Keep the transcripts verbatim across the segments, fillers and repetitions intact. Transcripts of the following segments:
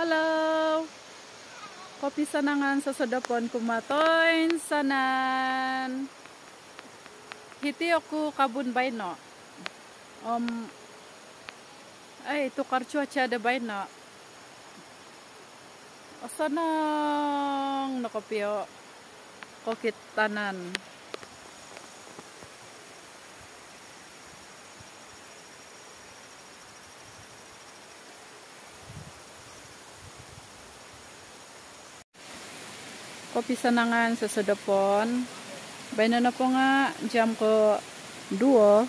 Hello. Kopi Sanangan sosodopon kumaa toinsanan. Hiti oku kabun baino. Om, ai, tukar cuaca da baino. Osonong no kopio kokitanan. Kopi Sanangan sosodopon. Baino nopo nga jam koduo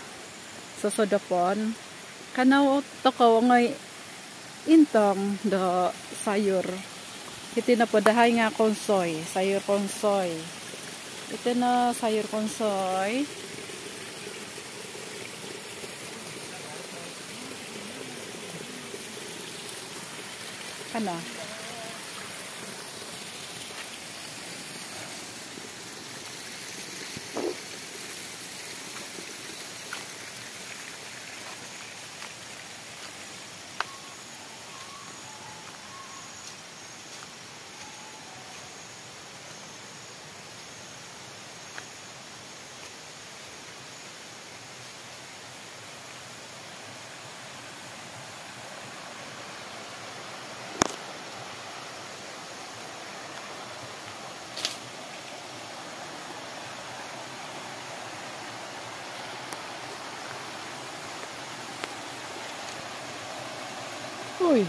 sosodopon. Kanou tokou ongoi intong do sayur. Iti nopo dahai nga konsoi, sayur konsoi. Iti no sayur konsoi. Kana. Ui.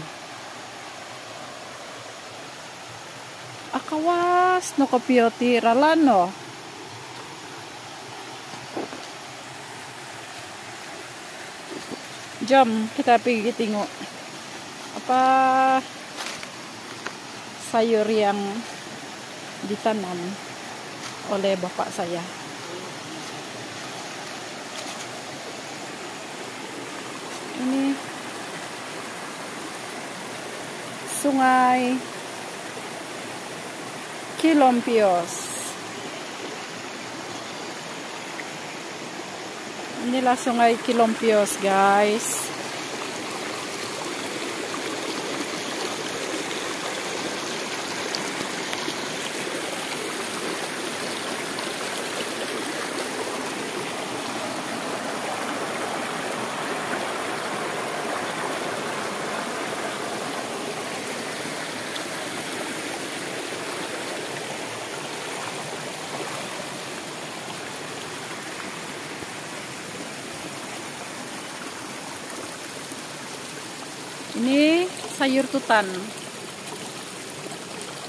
Akawas no kopio ti ralan no. Jom kita pigi tingu apa sayur yang ditanam oleh bapa saya. Ini Sungai Kilompios. Inilah Sungai Kilompios, guys. Ini sayur tutan.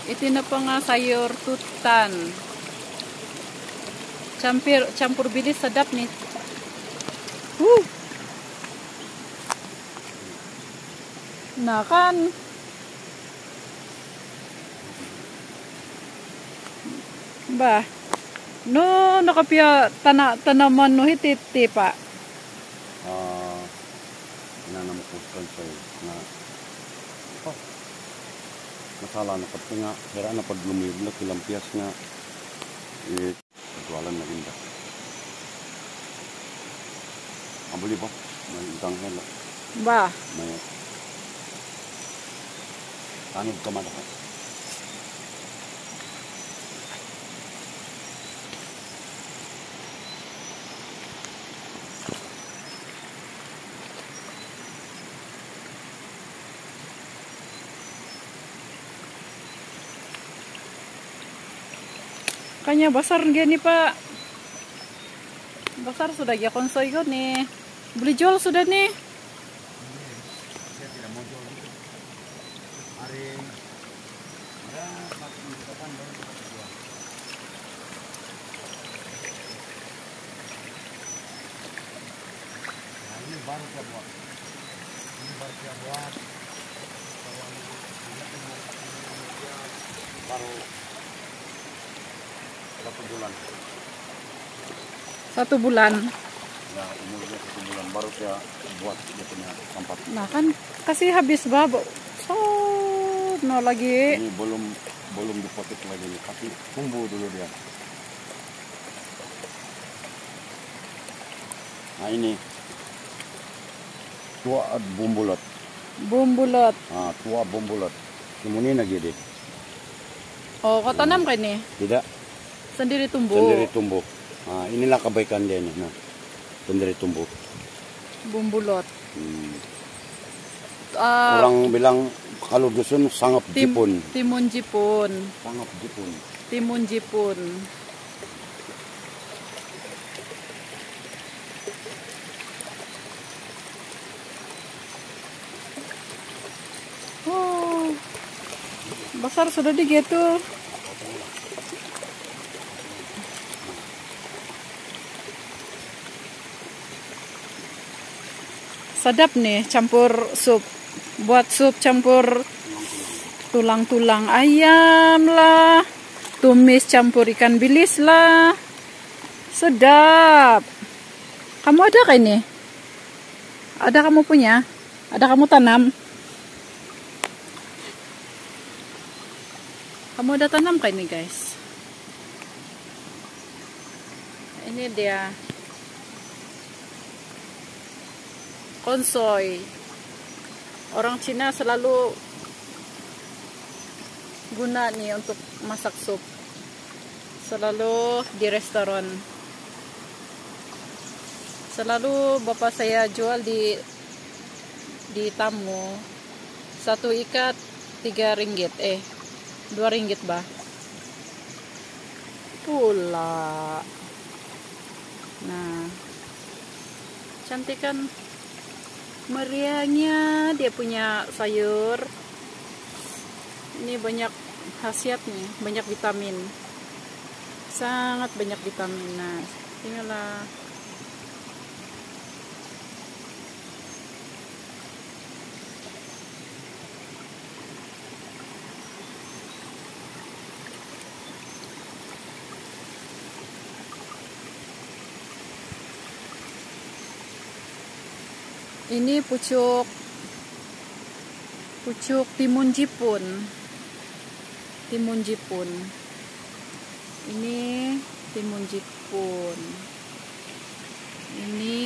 Iti nopo nga sayur tutan. Campur, campur bilis, sedap ni. Huh. Nah, kan. Bah, nu, nu kopio tana-, tanaman nu hiti ti, Pak? Ah, ina nama ku konsoi nga, oh, masalah na kati nga, hera na pad lumibla Kilompios nga, eh, Perjualan lagi nda. Ah, boleh bah. Mai utang saya lah. Bah. Mai. Tanggung ke mana? Kanya basar gia ni, Pak. Basar sudah gia konsoi ko ni. Boleh jual sudah ni. Saya tidak mau jual gitu. Hari Nah, ini baru saya buat. Ini baru saya buat. Kalau ini, ini baru satu bulan. Satu bulan. Ya, umurnya satu bulan baru saya buat dia punya tempat. Nah, kan kasih habis bah, bo-, so, no lagi. Ini belum, belum dipotek lagi ni, kasih tumbuh dulu dia. Nah, ini. Tua bumbulat. Bumbulat. Ah, tua bumbulat. Timun ni lagi, Dit. Oh, kau tanam kah ini? Tidak. Sendiri tumbuh? Sendiri tumbuh. Ah, inilah kebaikan dia ni. Nah, sendiri tumbuh. Bumbulot. Hmm. Ah, orang bilang kalau dusun sangap tim-, jipun. Timun jipun. Sangap jipun. Timun jipun. Oh, besar sudah di gitu. Sedap nih campur sup. Buat sup campur tulang-tulang ayam lah, tumis campur ikan bilis lah. Sedap. Kamu ada kah ini? Ada kamu punya? Ada kamu tanam? Kamu ada tanam kah ini, guys? Ini dia. Konsoi. Orang Cina selalu guna ni untuk masak sup. Selalu di restoran. Selalu bapa saya jual di, di tamu. Satu ikat tiga ringgit, eh, dua ringgit bah. Pula. Nah. Cantik kan? Meriahnya dia punya sayur. Ini banyak khasiatnya, banyak vitamin. Sangat banyak vitamin. Nah, tengoklah. Ini pucuk, pucuk timun jipun. Timun jipun. Ini timun jipun. Ini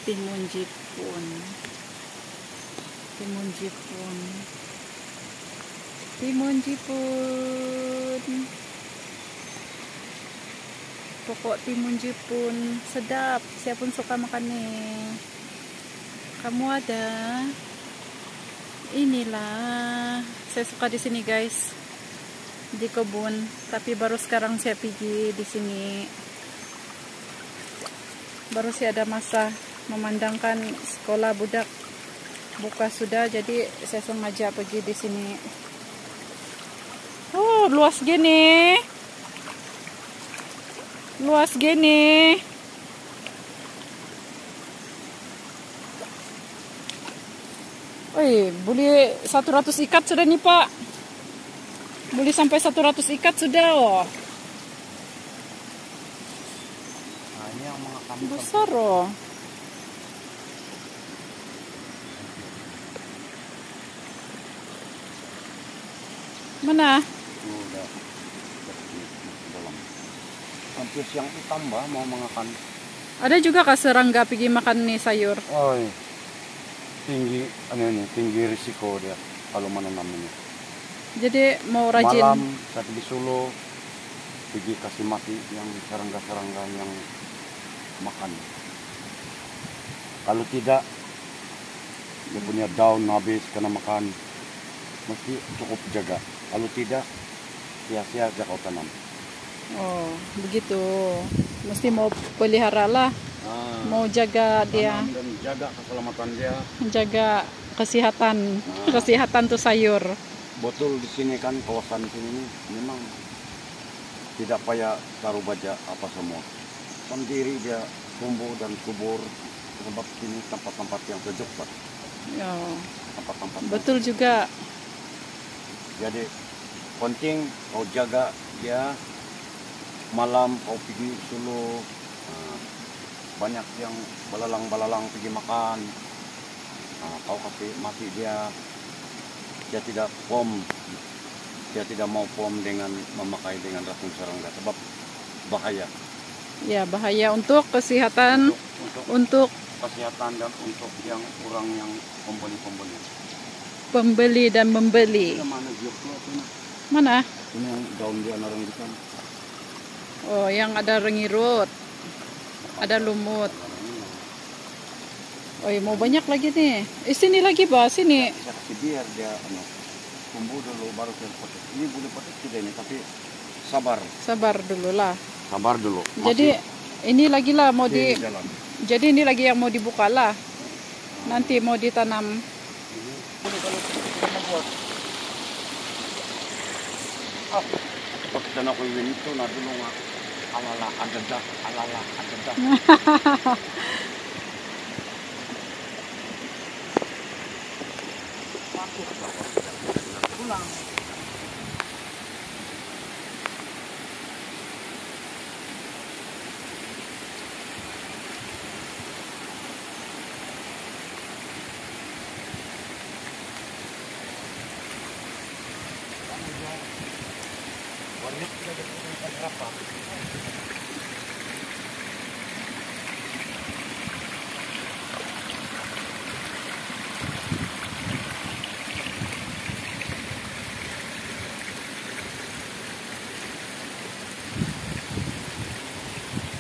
timun jipun. Timun jipun. Timun jipun. Pokok timun jipun. Sedap. Saya pun suka makan ni. Kamu ada? Inilah. Saya suka di sini, guys. Di kebun. Tapi baru sekarang saya pigi di sini. Baru saya ada masa memandangkan sekolah budak buka sudah, jadi saya sengaja pergi di sini. Oh, luas gini. Luas gini. Oi, boleh satu ratus ikat sudah ni, Pak. Boleh sampai satu ratus ikat sudah, oh. Nah, ini yang mengakan. Besar, oh. Mana? Itu dah dalam. Hampir siang itu tambah mau mengakan. Ada juga kah serangga pergi makan ni sayur? Oi, tinggi, anu ni, tinggi risiko dia kalau menanam ini. Jadi, mau rajin. Malam saya pergi solo, pergi kasih mati yang serangga-serangga yang makan. Kalau tidak, dia punya daun habis kena makan. Mesti cukup jaga. Kalau tidak, sia-sia saja kau tanam. Oh, begitu. Mesti mau pelihara lah. Ah, mau jaga dia. Tanam dan jaga keselamatan dia. Jaga kesihatan. Ah. Kesihatan tu sayur. Betul, di sini kan, kawasan sini ni memang tidak payah taruh baja apa semua. Sendiri dia tumbuh dan subur, sebab sini tempat-tempat yang sejuk, Pak. Ya. Tempat-tempat yang sejuk. Betul juga. Jadi, penting kau jaga dia, malam kau pigi sulu, ah, banyak yang belalang-belalang pigi makan. Ah, kau kasi mati dia. Dia tidak pom. Dia tidak mau pom dengan memakai dengan racun serangga sebab bahaya. Ya, bahaya untuk kesihatan, untuk, untuk untuk kesihatan dan untuk yang orang yang pembeli-pembeli. Pembeli dan membeli. Yang mana giok tu, apa ni? Mana? Ini yang daun dia, orang ikan. Oh, yang ada rengirut. Ada lumut. Oi, mau banyak lagi ni. Eh, sini lagi, bah, sini. Kita kasih biar dia, anu, tumbuh dulu, baru kita petik. Ini boleh petik sudah ini, tapi sabar. Sabar dululah. Sabar dulu. Jadi, masih ini lagi lah mau di, di dalam. Jadi ini lagi yang mau dibuka lah. Nanti mau ditanam. Ah, pakitaan ko ini tu, na dulu nga. Alala, adadah, alala, adadah. Pulang.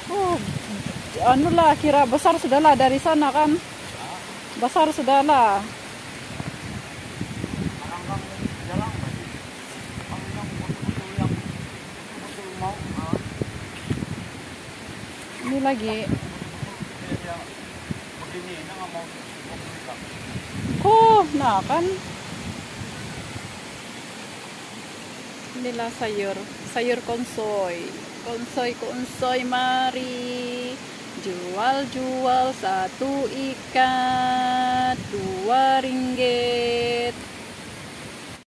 Oh, anu lah, kira besar sudah lah dari sana kan? Besar sudah lah. Ini lagi. Oh, nah kan. Inilah sayur, sayur konsoi. Konsoi, konsoi, mari. Jual, jual, satu ikat, dua ringgit.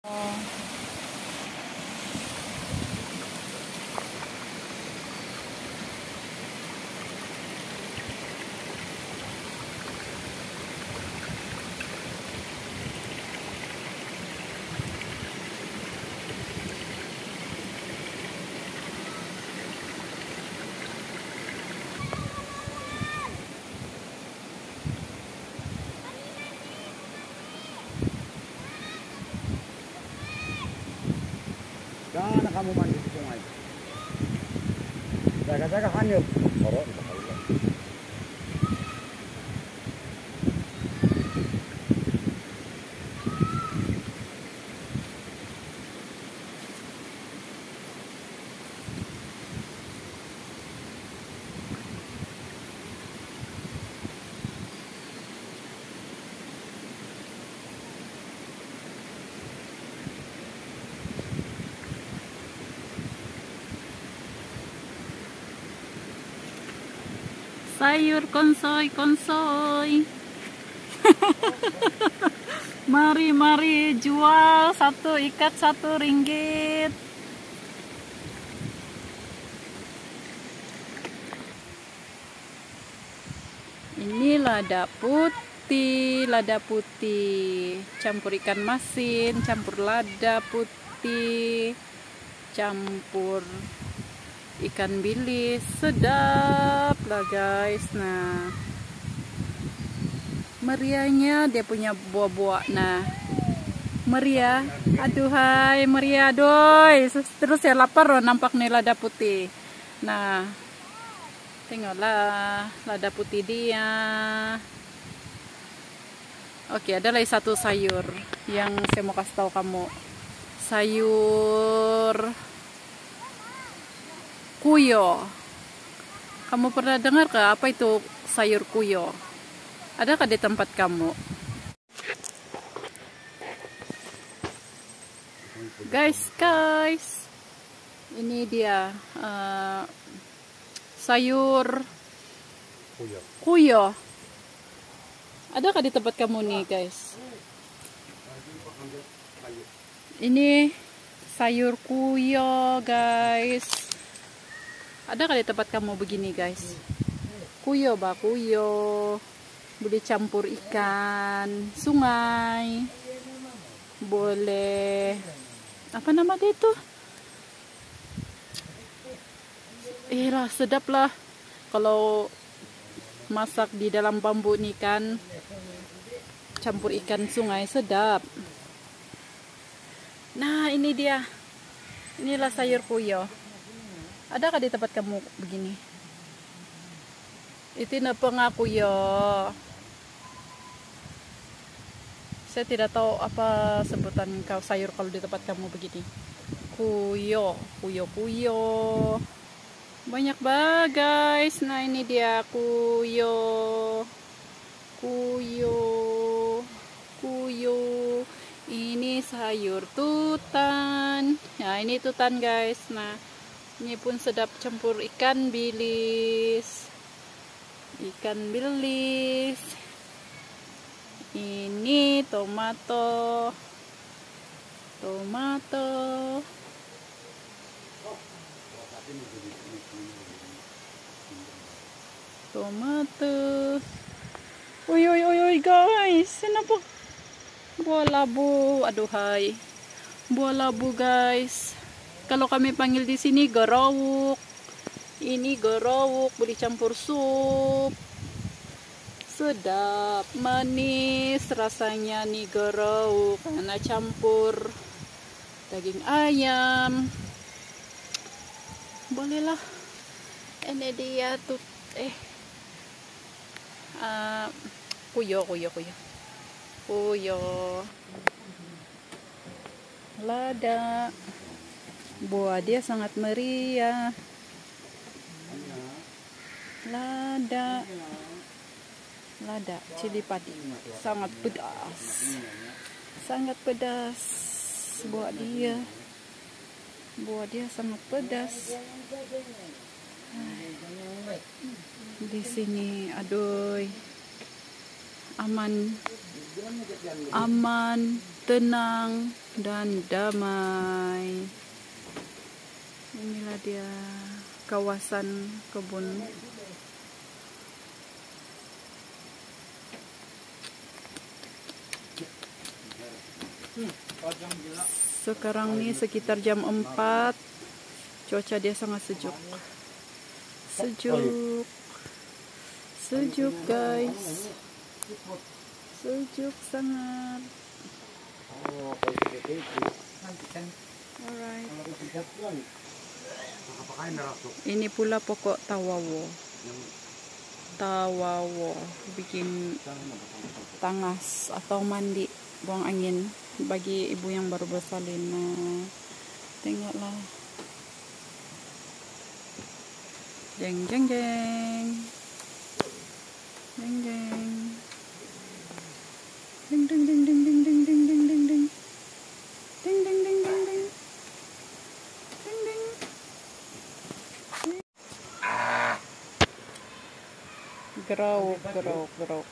Oh. Jangan kamu mandi di sungai. Jaga-jaga hanyut. Baru kita pulang. Sayur konsoi, konsoi. Mari, mari, jual satu ikat satu ringgit. Ini lada putih, lada putih campur ikan masin, campur lada putih, campur ikan bilis. Sedap lah, guys. Nah, meriahnya dia punya buah-buah. Nah, meriah. Aduhai, meriah, aduh. Terus saya lapar loh nampak ni lada putih. Nah, tengoklah lada putih dia. Okey, ada lagi satu sayur yang saya mau kasih tahu kamu. Sayur kuyo. Kamu pernah dengar ke apa itu sayur kuyo? Adakah di tempat kamu? Guys, guys. Ini dia, uh, sayur kuyo. Kuyo. Adakah di tempat kamu ni, guys? Ini sayur kuyo, guys. Adakah di tempat kamu begini, guys? Kuyo bah, kuyo. Boleh campur ikan sungai. Boleh, apa nama dia tu? Eh lah, sedap lah. Kalau masak di dalam bambu ni kan, campur ikan sungai, sedap. Nah, ini dia. Inilah sayur kuyo. Adakah di tempat kamu begini? Iti napa nga kuyo? Saya tidak tahu apa sebutan kau sayur kalau di tempat kamu begini. Kuyo, kuyo, kuyo. Banyak ba, guys. Nah, ini dia kuyo. Kuyo, kuyo. Ini sayur tutan. Nah, ini tutan, guys. Nah, ini pun sedap campur ikan bilis. Ikan bilis. Ini tomato. Tomato. Tomato. Oi, oi, oi, oi, guys. Kenapa? Buah labu. Aduhai. Buah labu, guys. Kalau kami panggil di sini, garauk. Ini garauk, boleh campur sup. Sedap, manis rasanya ni garauk. Karena campur daging ayam. Bolehlah. Ini dia tu, eh. Ah, kuyo, kuyo, kuyo. Kuyo. Lada. Buah dia sangat meriah. Lada. Lada, cili padi. Sangat pedas. Sangat pedas buah dia. Buah dia sangat pedas. Di sini, aduh, aman, aman, tenang dan damai. Inilah dia kawasan kebun. Sekarang ni sekitar jam empat. Cuaca dia sangat sejuk. Sejuk. Sejuk, guys. Sejuk sangat. Alright. Ini pula pokok tawawo. Tawawo bikin tangas atau mandi, buang angin bagi ibu yang baru bersalin. Nah, tengoklah. Jeng, jeng, jeng. Ding, ding. Ding, ding, ding, ding. Ding, ding, ding, ding. Ding, ding. Gerauk, gerauk, gerauk.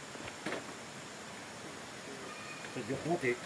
Sejuk mati.